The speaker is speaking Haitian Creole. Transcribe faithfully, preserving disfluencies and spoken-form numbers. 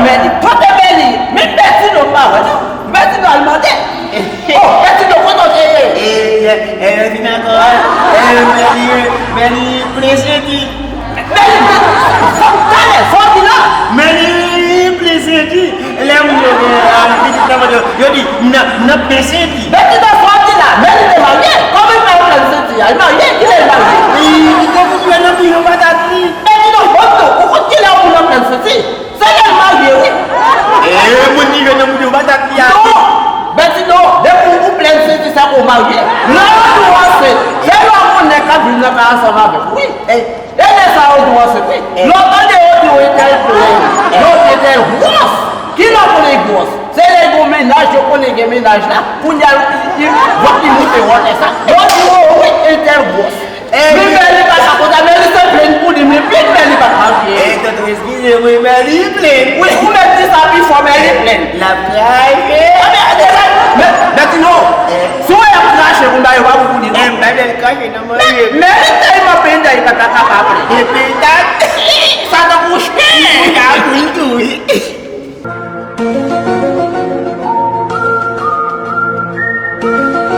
Mèli, kote Mèli? Men Bètino pa wè non. Bètino al mande. Oh, Bètino, kote w te ye? E, e, e, vin ankò. E, Mèli, Mèli, plen senti. Mèli, fò, talè, fò w di la. Mèli, plen senti. Lè moun yo gen, ah, pitit nan vant yo, yo di, m nan, m nan plen senti. Bètino, fò w di la. Mèli te marye. Kòman l pa nan plen senti a? Li marye, kilè l marye? Li, li te fouti wè nan bouyon patat li. Bètino, bon, non, ou konn kilè yon moun nan plen senti? Se lè l marye, wi. E, moun ki jwenn nan bouyon patat li a. Non! Bètino, depi ou plen senti, sa pou w marye. Lè w di w ansent, se lè w konnen k ap viv nan kay ansanm avèk ou, wi. E, e lè sa yo di w ansent, wi. Lè w tande yo di w entèl plen, yo di entèl gwòs. Kilè w konnen gwòs? Se lè l gen mennaj, yo konnen gen mennaj la. Kounye a, li, li, vant li moute wòtè sa. Yo di w, wi, entèl gwòs. Men Mèli pa ka konsa, Mèli se plenn pou li, men pit Mèli pa ka marye. E, tonton, eskize mwen, Mèli plenn. Wi, ou mèt di sa pi fò, Mèli plenn. L ap krache.